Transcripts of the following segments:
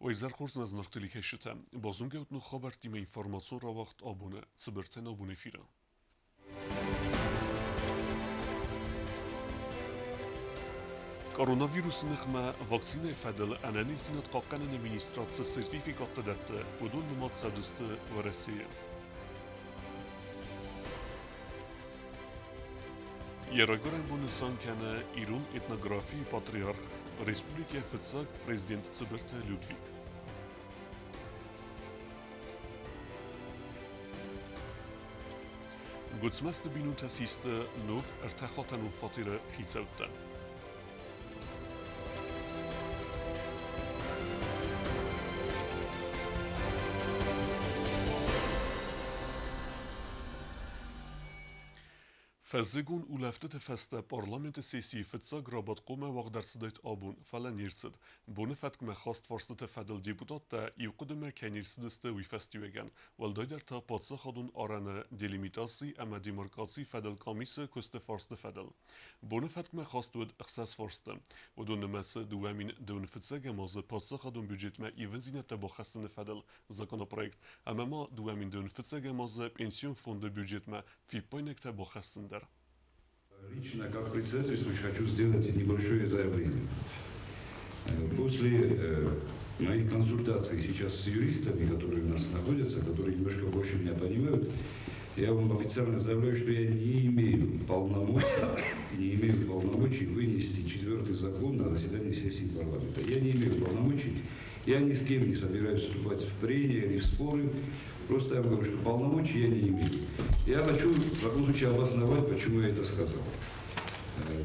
Уӕ изӕр хорз нӕ зынаргъ телекӕсджытӕ! Базонгӕ ут ног хабӕрттимӕ информацион рауагъд абоны цыбыртӕ ногбон эфиры. Коронавирусы ныхмӕ вакцинӕйы фӕдыл ӕнӕниздзинад хъахъхъӕныны министрад цы сертификаттӕ дӕтты, уыдон нымад цӕудзысты Уӕрӕсейы. Йӕ райгуырӕн бон нысан кӕны ирон этнографийы патриарх, республикӕйы фыццаг президент Цыбырты Людвиг. Гуыцмӕзты бинонтӕ систы ног ӕртӕхатӕнон фатеры хицӕуттӕ. Фӕззыгон улӕфтыты фӕстӕ парламенты сессийы фыццаг рабадт хъуамӕ уагъд ӕрцыдаид абон, фӕлӕ не рцыд. Боны фӕткмӕ хаст фарстыты фӕдыл депутаттӕ иу хъуыдымӕ кӕй не рцыдысты, уый фӕстиуӕгӕн, уӕлдайдӕр та паддзахадон арӕны делимитаци ӕмӕ демаркацийы фӕдыл къамисы куысты фарсты фӕдыл. Боны фӕткмӕ хаст уыд ӕхсӕз фарсты. Уыдон нымӕцы 2025 азы паддзахадон бюджетмӕ ивындзинӕдтӕ бахӕссыны фӕдыл законопроект ӕмӕ ма 2025 азы пенсион фонды бюджетмӕ фиппайнӕгтӕ бахӕссын дӕр. Лично, как председательствующий, хочу сделать небольшое заявление. После моих консультаций сейчас с юристами, которые у нас находятся, которые немножко больше меня понимают, я вам официально заявляю, что я не имею полномочий вынести четвертый закон на заседание сессии парламента. Я не имею полномочий, я ни с кем не собираюсь вступать в прения или в споры. Просто я вам говорю, что полномочий я не имею. Я хочу в таком случае обосновать, почему я это сказал.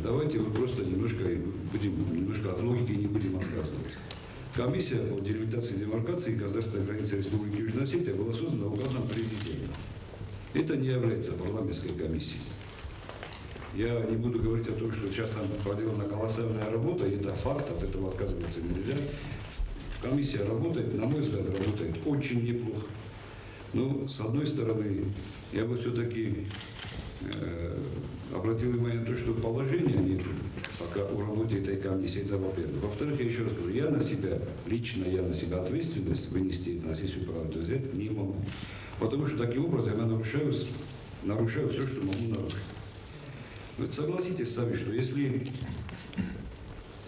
Давайте мы просто немножко будем, немножко от логики не будем отказываться. Комиссия по делимитации и демаркации государственной границы Республики Южная Осетия была создана указом президента. Это не является парламентской комиссией. Я не буду говорить о том, что сейчас там проделана колоссальная работа, и это факт, от этого отказываться нельзя. Комиссия работает, на мой взгляд, работает очень неплохо. Но, с одной стороны, я бы все-таки обратил внимание на то, что положения нет пока о работе этой комиссии, это во-первых. Во-вторых, я еще раз говорю, я на себя, лично я на себя ответственность вынести это на сессию парламента взять не могу. Потому что таким образом я нарушаю все, что могу нарушить. Вот согласитесь сами, что если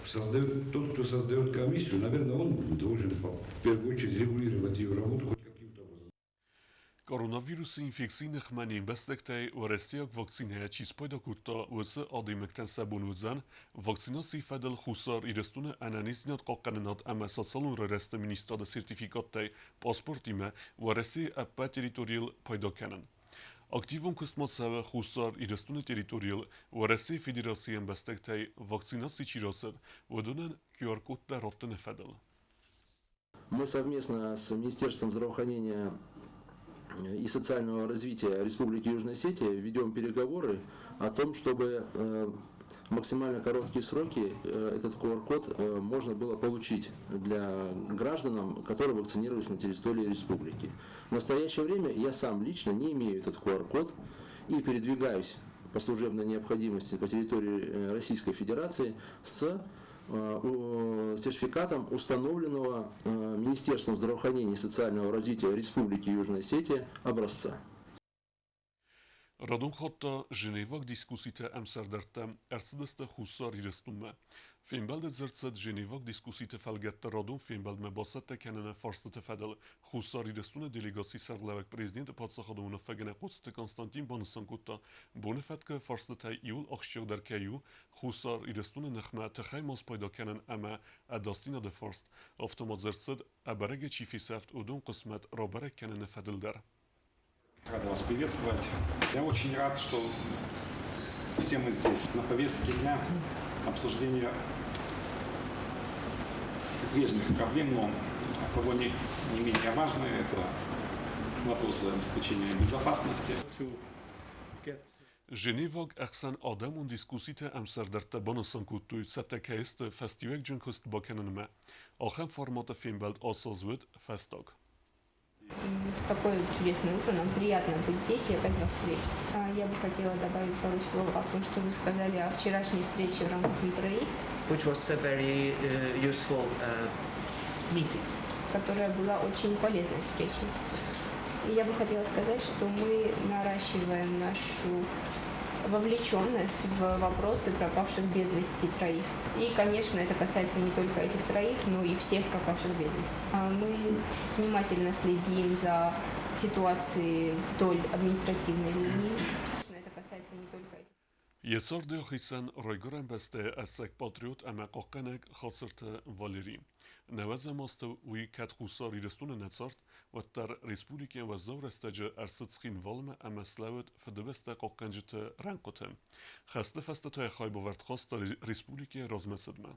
создает, тот, кто создает комиссию, наверное, он должен в первую очередь регулировать ее работу хоть каким-то образом. Коронавирусы инфекцийы ныхмӕ не мбӕстӕгтӕй уӕрӕсейаг вакцинӕйӕ чи спайда кодта, уыцы адӕймӕгтӕн сӕ бон уыдзӕн вакцинацийы фӕдыл Хуссар Ирыстоны ӕнӕниздзинад хъахъхъӕнынад ӕмӕ социалон райрӕзты министрады сертификаттӕй паспортимӕ Уӕрӕсейы ӕппӕт территорийыл пайда кӕнын. Активон куыст ма цӕуы Хуссар Ирыстоны территорийыл Уӕрӕсейы Федерацийы ӕмбӕстӕгтӕй вакцинаци чи рацыд, уыдонӕн QR-кодтӕ раттыны фӕдыл. Мы совместно с Министерством здравоохранения и социального развития Республики Южная Осетия ведем переговоры о том, чтобы в максимально короткие сроки этот QR-код можно было получить для граждан, которые вакцинировались на территории республики. В настоящее время я сам лично не имею этот QR-код и передвигаюсь по служебной необходимости по территории Российской Федерации с сертификатом, установленного Министерством здравоохранения и социального развития Республики Южная Осетия образца. Радон хатт та Женеваг дискусситы ӕмсӕрдӕрттӕ ӕрцыдысты Хуссар Ирыстонмӕ. Фембӕлды дзырд цыд Женеваг дискусситы фӕлгӕтты радон фембӕлдмӕ бацӕттӕ кӕныны фарстыты фӕдыл. Хуссар Ирыстоны делегацийы сӕргълӕууӕг президенты паддзахадон уынаффӕгӕнӕг Хъоцыты Константин банысан кодта, боны фӕткы фарстытӕй иуыл ахсджиагдӕр кӕй у Хуссар Ирыстоны ныхмӕ тыхӕй ма спайда кӕнын ӕмӕ ӕдасдзинады фарст, афтӕ ма дзырд цыд, ӕбӕрӕгӕй чи фесӕфт, уыдон хъысмӕт рабӕрӕг кӕныны фӕдыл дӕр. Рад вас приветствовать. Я очень рад, что все мы здесь. На повестке дня обсуждение прежних проблем, но оттого не менее важные. Это вопросы обеспечения безопасности. Женеваг ӕхсӕнадӕмон дискусситы ӕмсӕрдӕрттӕ банысан кодтой, цӕттӕ кӕй сты фӕстиуӕгджын куыст бакӕнынмӕ. Ахӕм форматы фембӕлд ацы аз уыд фӕстаг. В такое чудесное утро нам приятно быть здесь и опять вас встретить. Я бы хотела добавить пару слов о том, что вы сказали о вчерашней встрече в рамках МПРИ. Which was a very useful meeting. которая была очень полезной встречей. И я бы хотела сказать, что мы наращиваем нашу вовлеченность в вопросы пропавших без вести троих. И, конечно, это касается не только этих троих, но и всех пропавших без вести. Мы внимательно следим за ситуацией вдоль административной линии. Это касается не только этих. Йӕ царды ахицӕн Райгуырӕн бӕстӕйы ӕцӕг патриот ӕмӕ хъахъхъӕнӕг Хацырты Валери. Нӕуӕдзӕм азты уый кӕд Хуссар Ирыстоны нӕ цард, уӕддӕр республикӕйӕн уӕззау рӕстӕджы ӕрцыд Цхинвалмӕ ӕмӕ слӕууыд Фыдыбӕстӕ хъахъхъӕнджыты рӕнхъыты. Хӕсты фӕстӕ та йӕ хайбавӕрд хаста республикӕйы размӕцыдмӕ.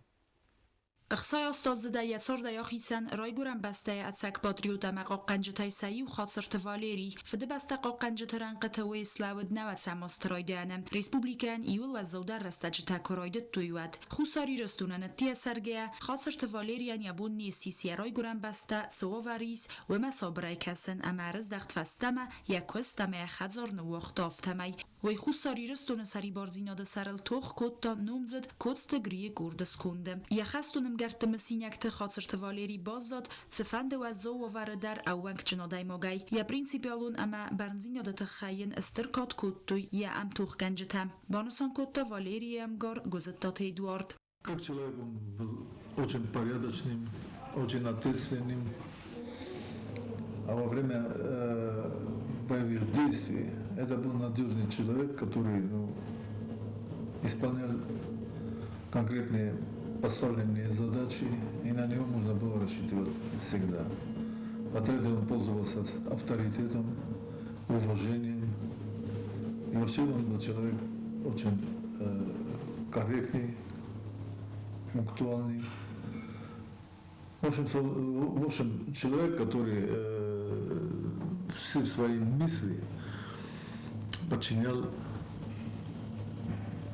68-аздзыдӕй йӕ цардӕй ахицӕн Райгуырӕн бӕстӕйы ӕцӕг патриот ӕмӕ хъахъхъӕнджытӕй сӕ иу Хацырты Валерий. Фыдыбӕстӕ хъахъхъӕнджыты рӕнхъыты уый слӕууыд нӕуӕдзӕм азты райдианы. Республикӕйӕн иууыл уӕззаудӕр рӕстӕджытӕ куы райдыдтой, уӕд. Хуссар Ирыстонӕн ӕддейӕ цӕргӕйӕ, Хацырты Валерийӕн йӕ бон не ссис йӕ райгуырӕн бӕстӕ цы уавӕры ис, уымӕ сабырӕй кӕсын ӕмӕ ӕрыздӕхт фӕстӕмӕ йӕ куыст ӕмӕ йӕ хӕдзар ныууагъта, афтӕмӕй. Уый Хуссар Ирыстоны сӕрибардзинады сӕрыл тох кодта номдзыд Коцты Грийы къорды сконды. Йӕ хӕстон ӕмгӕртты мысинӕгты Хацырты Валерий баззад цыфӕнды уӕззау уавӕры дӕр ӕууӕнкджын адӕймагӕй. Йӕ принципиалон ӕмӕ бӕрндзинады тыххӕй йын стыр кад кодтой йӕ ӕмтохгӕнджытӕ, банысан кодта Валерийы ӕмгар Гуызыдтаты Эдуард. Как человек он был очень порядочным, очень ответственным. А во время боевых действий это был надежный человек, который, ну, исполнял конкретные поставленные задачи, и на него можно было рассчитывать всегда. В отряде он пользовался авторитетом, уважением. И вообще он был человек очень корректный, пунктуальный. В общем, человек, который все свои мысли подчинял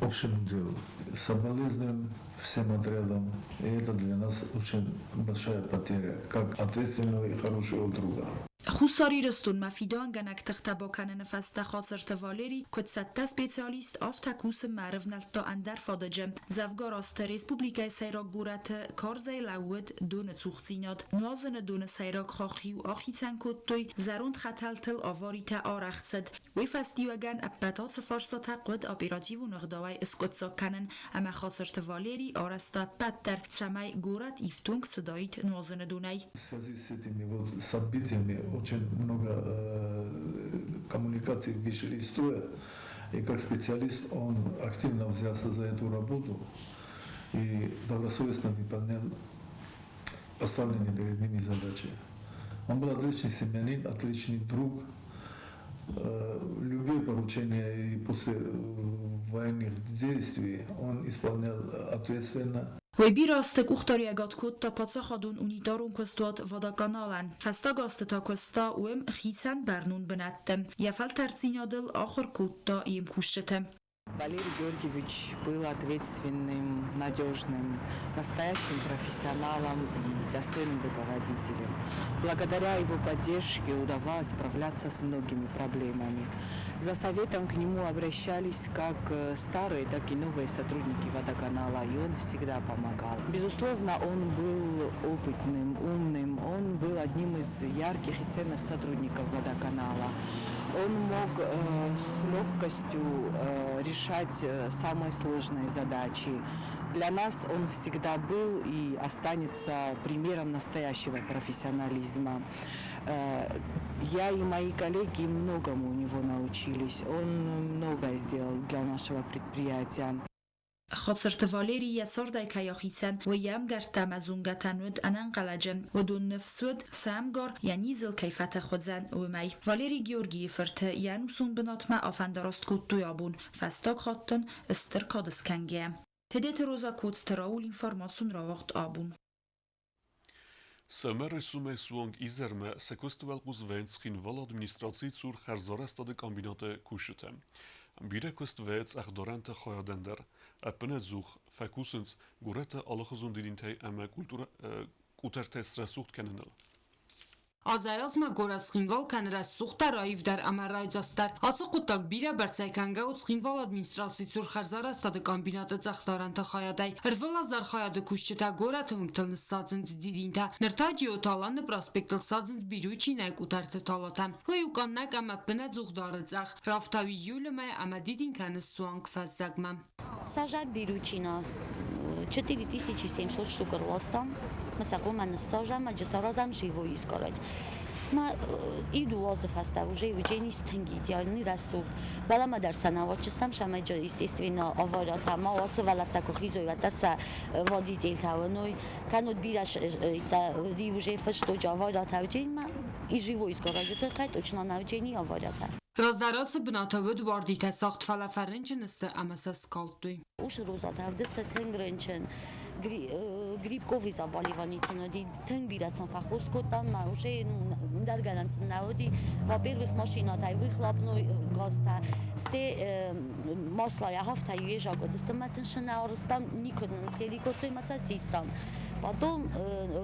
общему делу. Соболезнуем всем отрядам, и это для нас очень большая потеря, как ответственного и хорошего друга. Хуссар Ирыстонмӕ фидауынгӕнӕг тыхтӕ бакӕныны фӕстӕ Хацырты Валери, куыд цӕттӕ специалист, афтӕ кусынмӕ ӕрывнӕлдта ӕндӕр фадыджы. Дзӕвгар азты республикӕйы сӕйраг горӕты карзӕй лӕууыд доны цухдзинад. Нуазыны доны сӕйраг хахх-иу ахицӕн кодтой, зӕронд хӕтӕлтыл аваритӕ арӕх цыд. Уый фӕстиуӕгӕн ӕппӕт ацы фарстатӕ хъуыд оперативон ӕгъдауӕй скъуыддзаг кӕнын ӕмӕ Хацырты Валери арӕзта ӕппӕт дӕр, цӕмӕй горӕт ифтонг цыдаид нуазыны донӕй. В связи с этими вот событиями очень много коммуникаций вышли из строя. И как специалист он активно взялся за эту работу и добросовестно выполнял поставленные перед ними задачи. Он был отличный семьянин, отличный друг. Любые поручения и после военных действий он исполнял ответственно. Уый бирӕ азты къухдариуӕгад кодта паддзахадон унитарон куыстуат «Водоканал-ӕн». Фӕстаг азты та куыста уым хицӕн бӕрнон бынӕтты. Йӕ фӕлтӕрддзинадыл ахуыр кодта йе мкусджыты. Валерий Георгиевич был ответственным, надежным, настоящим профессионалом и достойным руководителем. Благодаря его поддержке удавалось справляться с многими проблемами. За советом к нему обращались как старые, так и новые сотрудники водоканала, и он всегда помогал. Безусловно, он был опытным, умным, он был одним из ярких и ценных сотрудников водоканала. Он мог с легкостью решать самые сложные задачи. Для нас он всегда был и останется примером настоящего профессионализма. Я и мои коллеги многому у него научились. Он многое сделал для нашего предприятия. Хацырты Валери йӕ цардӕй кӕй ахицӕн, уый йе мгӕрттӕ ӕмӕ зонгӕтӕн уыд ӕнӕнхъӕлӕджы. Уыдон ныфс уыд, сӕ ӕмгар йӕ низыл кӕй фӕтых уыдзӕн, уымӕй. Валери Георгийы фырты йӕ ӕнусон бынатмӕ афӕндараст кодтой абон, фӕстаг хатт ын стыр кад скӕнгӕйӕ. Тедеты Роза, Коцты Рауль, информацион рауагъд «Абон». Сӕумӕрайсомӕй суанг изӕрмӕ сӕ куысты уӕлхъус вӕййынц Цхинвалы администрацийы цур хӕрзарӕзтады комбинаты кусджытӕ. Бирӕ куыст вӕййы цъӕхдарӕнты хайадӕн дӕр. Ӕппынӕдзух фӕкусынц горӕты алыхуызон дидинтӕй ӕмӕ къутӕртӕй срӕсугъд кӕныныл. Азӕй-азмӕ горӕт Цхинвал кӕны рӕсугъддӕр, аивдӕр ӕмӕ райдзастдӕр. Ацы хъуыддаг бирӕ бӕрцӕй кӕнгӕ у Цхинвалы администрацийы цур хӕрзарӕзтады комбинаты цъӕхдарӕнты хайадӕй. Ӕрвылаз архайады кусджытӕ горӕты уынгтыл ныссадзынц дидинтӕ. Ныр та Джиоты Аланы проспектыл садзынц Бирючинӕй къутӕрты талатӕ. Уый у къаннӕг ӕмӕ ӕппынӕдзух дары цъӕх. Рафтауы июлы мӕй ӕмӕ дидин кӕны суанг фӕззӕгмӕ. Сажа Бирючина 4700 штук ӕрластам. Ма цӕхъомӕ ныссажам, ма саразӕм живой изгородь. Ма иу азы фӕстӕ уже уыджени стынг идеальный рӕсугъд. Бӕлӕмӕ дӕр сӕ науӕдчыстӕм, сӕмӕджы естественно аварятӕ ма уа сывӕллӕттӕ куы хизой, уӕддӕр сӕ водительтӕ уыной. Кӕннод бирӕ уже фыстоджы аварятӕ уыджени ма и живой изгородь тыххӕй точно науджени аварятӕ. Раздӕр ацы бынаты уыд уардитӕ цагъд, фӕлӕ фӕрынчын сты ӕмӕ сӕ скалдтой. Уыцы розатӕ ӕвдыста тынг рынчын, грибковый заболевание сын уыди, тынг бирӕ сын фӕхос кодтам, ма уже ӕндӕр гӕнӕн сын нӕ уыди. Во-первых, машинӕтӕй выхлопной газтӕ, стӕй маслайӕ хафтӕ уезаг уыдысты, мӕ сын сынӕ арызтам, никуы нын схели кодтой, мӕ сӕ систам. Потом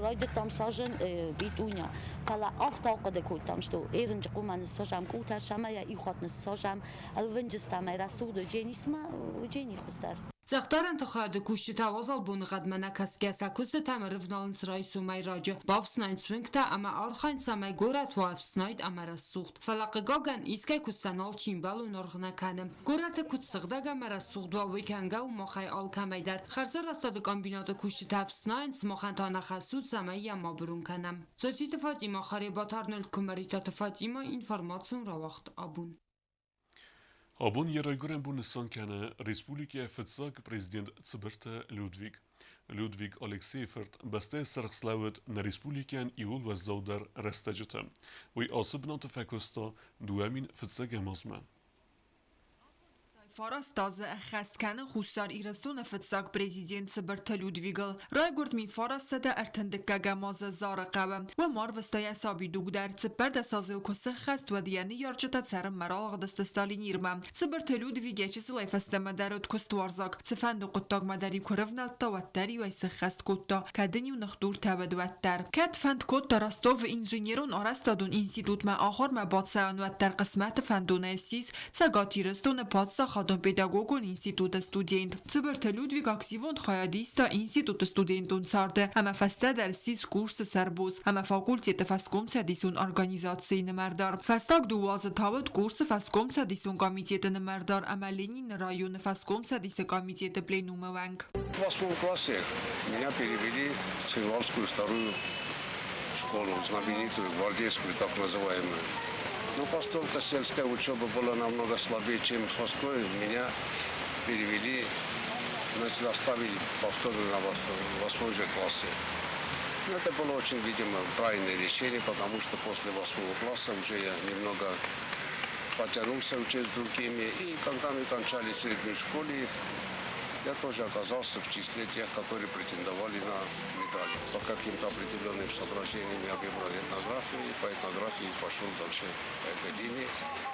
райдыдтам сажын петуния. Фӕлӕ афтӕ ахъуыды кодтам, что ерынджы хъумӕ ныссажӕм къутӕр, сӕмӕ йӕ иу хатт ныссажӕм, ӕлвынджыстӕм ӕй рӕсугъд уыдженисмӕ, уыджени хуыздӕр. Цъӕхдарӕнты хайады кусджытӕ уазал боныгъӕдмӕ нӕ кӕсгӕ сӕ куыстытӕм ӕрывналынц райсомӕй раджы, бафснайынц уынгтӕ ӕмӕ архайынц, цӕмӕй горӕт уа ӕфснайд ӕмӕ рӕсугъд. Фӕлӕ, хъыгагӕн, искӕй куыстӕн алчи ӕмбӕлон аргъ нӕ кӕны. Горӕты куыд сыгъдӕг ӕмӕ рӕсугъд уа, уый кӕнгӕ у махӕй алкӕмӕй дӕр. Хӕрзарӕзтады комбинаты кусджытӕ ӕфснайынц, махӕн та нӕ хӕс у, цӕмӕй йӕ ма бырон кӕнӕм. Цоциты Фатимӕ, Харебаты Арнольд, Куымӕридтаты Фатимӕ, информацион рауагъд абон. Абон йӕ райгуырӕн бон нысан кӕны республикӕйы фыццаг президент Цыбырты Людвиг. Людвиг Алексейы фырт бӕстӕйы сӕргъ слӕууыд нӕ республикӕйӕн иууыл уӕззаудӕр рӕстӕджыты. Уый ацы бынаты фӕкуыста 2001 азмӕ. Фараст азы ӕххӕст кӕны Хуссар Ирыстоны фыццаг президент Цыбырты Людвигыл. Райгуырд 1932 азы Зары хъӕуы. Уым арвыста йӕ сабидуг дӕр. 14 азыл куы сӕххӕст, уӕд йӕ ныййарджытӕ цӕрынмӕ ралыгъдысты Сталинирмӕ. Цыбырты Людвиг йӕ чысылӕй фӕстӕмӕ дӕр уыд куыстуарзаг. Цыфӕнды хъуыддагмӕ дӕр-иу куы рывнӕлдта, уӕддӕр-иу ӕй сӕххӕст кодта, кӕд ын-иу ныхдуртӕ уыд, уӕддӕр. Кӕд фӕнд кодта Ростовы инженерон арӕзтадон институтмӕ ахуырмӕ бацӕуын, уӕддӕр хъысмӕты фӕндонӕй ссис Цӕгат Ирыстоны паддзахадон педагогон институты студент. Цыбырты Людвиг активон хайад иста институты студентон царды ӕмӕ фӕстӕдӕр ссис курсы сӕрбос ӕмӕ факультеты фӕскомцӕдисон организацийы нымӕрдар. Фӕстаг дыууӕ азы та уыд курсы фӕскомцӕдисон комитеты нымӕрдар ӕмӕ Ленины районы фӕскомцӕдисы комитеты пленумы уӕнг. В восьмом классе меня перевели в Цхинвалскую вторую школу, знаменитую, гвардейскую так называемую. Но поскольку сельская учеба была намного слабее, чем в Москве, меня перевели, значит, оставили повторно на восьмой же классе. Но это было очень, видимо, правильное решение, потому что после восьмого класса уже я немного потянулся учить с другими. И когда мы кончали среднюю школу, я тоже оказался в числе тех, которые претендовали на медаль. По каким-то определенным соображениям я выбрал этнографию, и по этнографии пошел дальше по этой линии.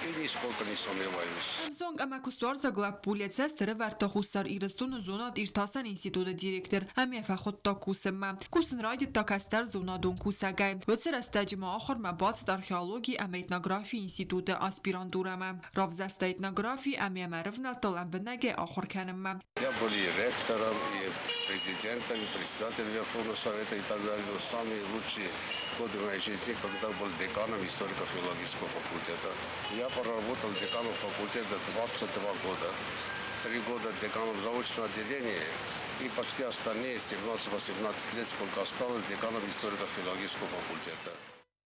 И нисколько не сомневаюсь. Ӕвзонг ӕмӕ куыстуарзаг лӕппу йӕ цӕст ӕрӕвӕрдта Хуссар Ирыстоны зонад-иртасӕн институты директор ӕмӕ фӕхуыдта кусынмӕ. Кусын райдыдта кӕстӕр зонадон кусӕгӕй. Уыцы рӕстӕджы ма ахуырмӕ бацыд археологи ӕмӕ этнографийы институты аспирантурӕмӕ. Равзӕрста этнографи ӕмӕ ма ӕрывнӕлдта лӕмбынӕгӕй ахуыр кӕнынмӕ. Я был и ректором, и президентом, и председателем Верховного Совета и так далее. Но самые лучшие годы моей жизни, когда был деканом историко-филологического факультета. Я проработал деканом факультета 22 года. 3 года деканом заочного отделения и почти остальные 17-18 лет, сколько осталось, деканом историко-филологического факультета.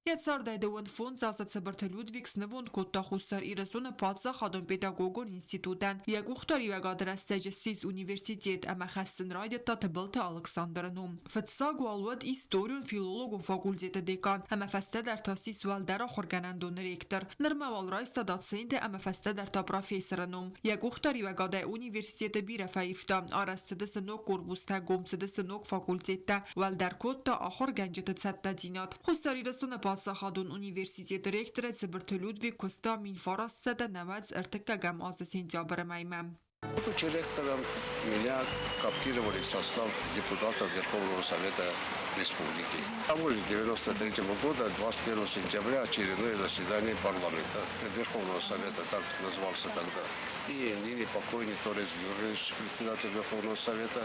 Йӕ цардӕй 25 азы Цыбырты Людвиг снывонд кодта Хуссар Ирыстоны паддзахадон педагогон институтӕн. Йӕ къухдариуӕгады рӕстӕджы ссис университет ӕмӕ хӕссын райдыдта Тыбылты Алыксандры ном. Фыццаг уал уыд историон-филологон факультеты декан ӕмӕ фӕстӕдӕр та ссис уӕлдӕр ахуыргӕнӕндоны ректор. Нырма уал райста доценты ӕмӕ фӕстӕдӕр та профессоры ном. Йӕ къухдариуӕгадӕй университеты бирӕ фӕивта, арӕзт цыдысты ног корпустӕ, гом цыдысты ног факультеттӕ, уӕлдӕр кодта ахуыргӕнджыты цӕттӕдзинад. Хуссар Ирыстоны паддзахадон университеты ректорӕй Цыбырты Людвиг куыста 1993 азы сентябры мӕймӕ. Будучи ректором, меня кооптировали в состав депутатов Верховного Совета Республики. А может, 1993 года, 21 сентября, очередное заседание парламента Верховного Совета, так назвался тогда. И ныне покойный Торез Георгиевич, председатель Верховного Совета,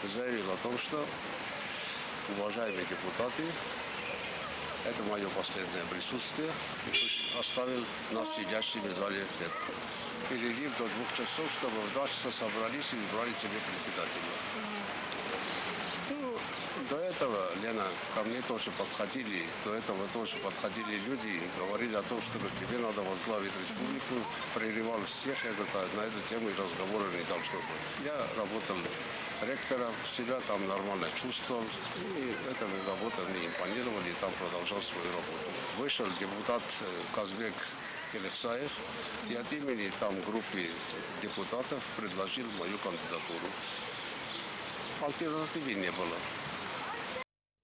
заявил о том, что, уважаемые депутаты, это мое последнее присутствие, и оставил нас сидящими в зале перерыв до 2 часов, чтобы в 2 часа собрались и избрали себе председателя. Ну, до этого, Лена, ко мне тоже подходили, до этого тоже подходили люди и говорили о том, что, говорит, тебе надо возглавить республику. Прерывал всех, я говорю, «А на эту тему и разговора не должно быть». Я работал ректором, себя там нормально чувствовал, и эта работа мне импонировала, и там продолжал свою работу. Вышел депутат Казбек Келексаев и от имени там группы депутатов предложил мою кандидатуру. Альтернативы не было.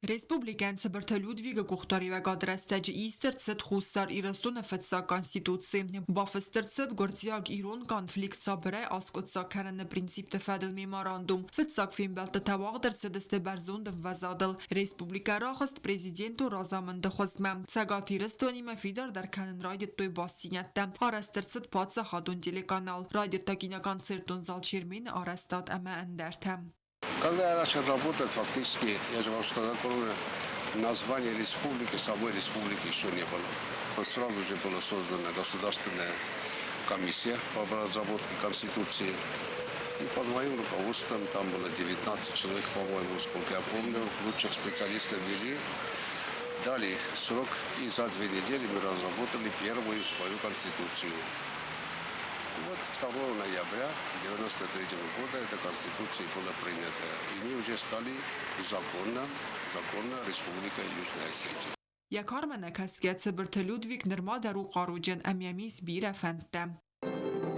Республикӕйӕн Цыбырты Людвигы къухдариуӕгады рӕстӕджы ист ӕрцыд Хуссар Ирыстоны фыццаг Конституци. Бафыст ӕрцыд гуырдзиаг-ирон конфликт сабырӕй аскъуыддзаг кӕныны принципты фӕдыл меморандум. Фыццаг фембӕлдтытӕ уагъд ӕрцыдысты бӕрзонд ӕмвӕзадыл. Республикӕ рахызт президентон разамынды хуызмӕ. Цӕгат Ирыстонимӕ фидардӕр кӕнын райдыдтой бастдзинӕдтӕ. Арӕзт ӕрцыд паддзахадон телеканал. Райдыдта киноконцертон зал Чермен-ы арӕзтад ӕмӕ ӕндӕртӕ. Когда я начал работать, фактически, я же вам сказал, кроме названия республики, самой республики еще не было. Вот сразу же была создана государственная комиссия по разработке Конституции. И под моим руководством там было 19 человек, по-моему, сколько я помню, лучших специалистов вели. Дали срок, и за 2 недели мы разработали первую свою Конституцию. Вот 2 ноября 1993 года эта конституция была принята. И мы уже стали законно Республика Южная Осетия. Йӕ кармӕ нӕ кӕсгӕ Цыбырты Людвиг нырма дӕр у хъаруджын ӕмӕ йӕм ис бирӕ фӕндтӕ.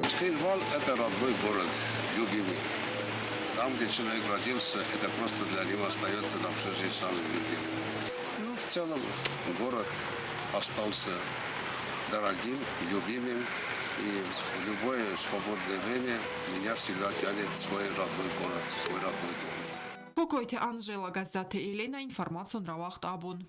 Цхинвал – это родной город, любимый. Там, где человек родился, это просто для него остается на всю жизнь самым любимым. Ну, в целом, город остался дорогим, любимым. И в любое свободное время меня всегда тянет в свой родной город, в свой родной дом. Кокойты Анжела, Гӕззаты Елена, информацион рауагъд «Абон».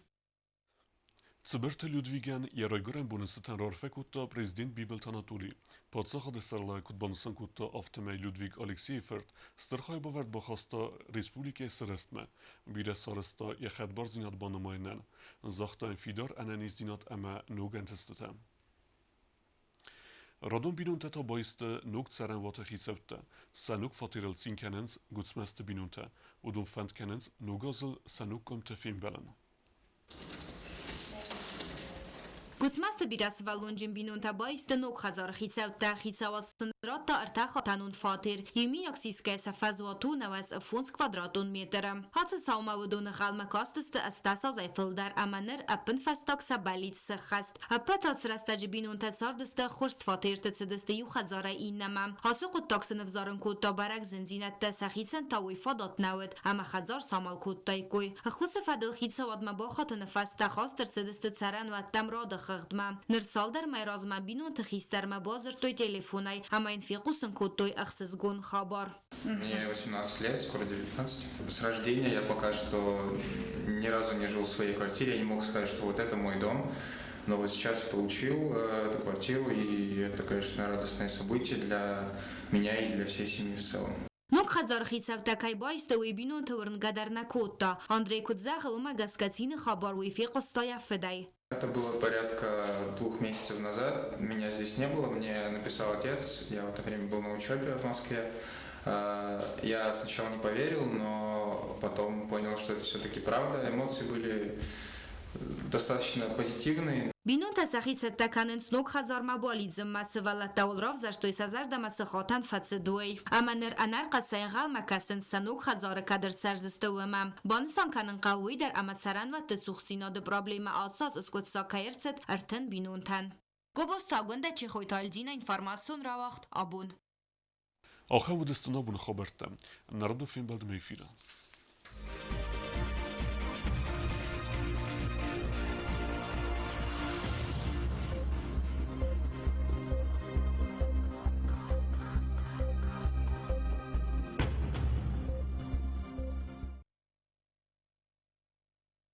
Цыбырты Людвигӕн йӕ райгуырӕн боны цытӕн раарфӕ кодта президент Бибылты Анатоли. Паддзахады сӕргълӕууӕг куыд банысан кодта, афтӕмӕй Людвиг Алексейы фырт стыр хайбавӕрд бахаста республикӕйы сырӕзтмӕ, бирӕ сарӕзта йӕ хӕдбардзинад банымайынӕн. Загъта йын фидар ӕнӕниздзинад ӕмӕ ног ӕнтыстытӕ. Радон бинонтӕ та баисты ног цӕрӕнуаты хицӕуттӕ. Сӕ ног фатерыл цин кӕнынц Гуыцмӕзты бинонтӕ. Уыдон фӕнд кӕнынц ног азыл сӕ ног къуымты фембӕлын. Гуыцмӕзты бирӕсывӕллонджын бинонтӕ баисты ног хӕдзары хицӕуттӕ. Хицауад сын радта ӕртӕхатӕнон фатер. Иумиаг сисгӕ сӕ фӕзуат у 95 квадратон метры. Ацы цаумӕ уыдон ӕнхъӕлмӕ кастысты 18 азӕй фылдӕр ӕмӕ ныр ӕппынфӕстаг сӕ бӕллиц сӕххӕст. Ӕппӕт ацы рӕстӕджы бинонтӕ цардысты ӕххуырст фатерты, цыдысты иу хӕдзарӕй иннӕмӕ. Ацы хъуыддаг сын ӕвзарын кодта бӕрӕг зындзинӕдтӕ, сӕхицӕн та уый фадат нӕ уыд, ӕмӕ хӕдзар самал кодтаиккой. Ӕххуысы фӕдыл хицауадмӕ бахатыны фӕстӕ хаст ӕрцыдысты цӕрӕнуӕттӕм рады хыгъдмӕ. Ныр цалдӕр мӕй размӕ бинонты хистӕрмӕ бадзырдтой телефонӕй ӕмӕ йын фехъусын кодтой ӕхсызгон хабар. Мне 18 лет, скоро 19. С рождения я пока что ни разу не жил в своей квартире, я не мог сказать, что вот это мой дом. Но вот сейчас получил эту квартиру, и это, конечно, радостное событие для меня и для всей семьи в целом. Ног хӕдзары хицӕуттӕ кӕй баисты, уый бинонты уырнгӕ дӕр нӕ кодта. Андрей куыд зӕгъы, уымӕ гӕсгӕ цины хабар уый фехъуыста йӕ фыдӕй. Это было порядка 2 месяцев назад. Меня здесь не было, мне написал отец. Я в это время был на учебе в Москве. Я сначала не поверил, но потом понял, что это все-таки правда. Эмоции были достаточно позитивные. Бинонтӕ сӕхи цӕттӕ кӕнынц ног хӕдзармӕ балидзынмӕ, сывӕллӕттӕ уал равзӕрстой, сӕ зӕрдӕмӕ цы хатӕн фӕцыд, уый. Ӕмӕ ныр ӕнӕрхъӕцӕй ӕнхъӕлмӕ кӕсынц, сӕ ног хӕдзары кӕд ӕрцӕрдзысты, уымӕ. Банысан кӕнын хъӕуы уый дӕр, ӕмӕ цӕрӕнуӕтты цухдзинады проблемӕ ацы аз скъуыддзаг кӕй ӕрцыд 30 бинонтӕн. Гобозты Агуындӕ, Чехойты Альдина, информацион рауагъд «Абон». Ахӕм уыдысты нӕ абоны хабӕрттӕ. Нӕ радон фембӕлдмӕ эфиры.